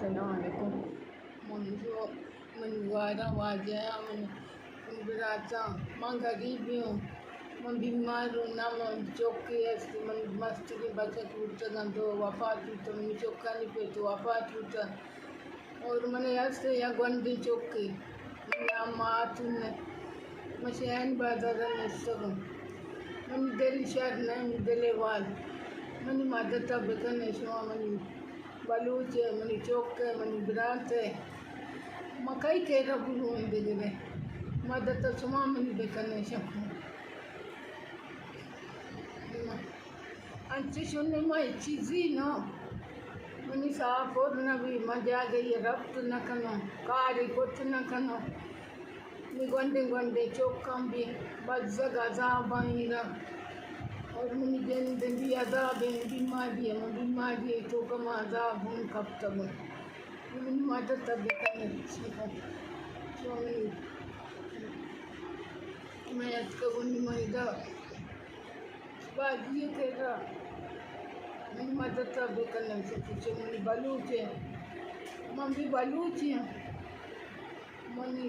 السلام علیکم۔ من جو، من گوارا واجہ، من، من براتاں، من غریب ہوں، من بیمار ہوں، نہ من چوکے است، من مستریں بچک بوتگاں، دو وفات بوتگ، منی چوکانی پت وفات بوتگ۔ اور منی است یا گونڈیں چوکے، منی اماں آتون نہ، من شین بازار نشتگوں۔ منی دل شر نہ، منی دل وال، منی مدد بکنے شما، منی بلوچ ء، منی چوک ء، منی برات ء، ما کئی کرا بروں دگرے؟ مدد شما منی بکنے شما۔ انچش انوں ما ہچ چیزی نہ، منی ساہ پر نہ بی، ما جاگہی رپت نہ کنوں، کاری کت نہ کنوں۔ نی گونڈیں گونڈیں چوکاں بی بزگ عذاباں ایرا۔ اور منی جند بی عذاب، بیماری، من بیماری توکا ما عذاب ہوں کپتگوں۔ منی مدد بکنے شما۔ چو منی، من اتکگوں نی من ادا باجی کرا، منی مدد بکنے، چو منی بلوچ ہے، من بھی بلوچ ہوں۔ منی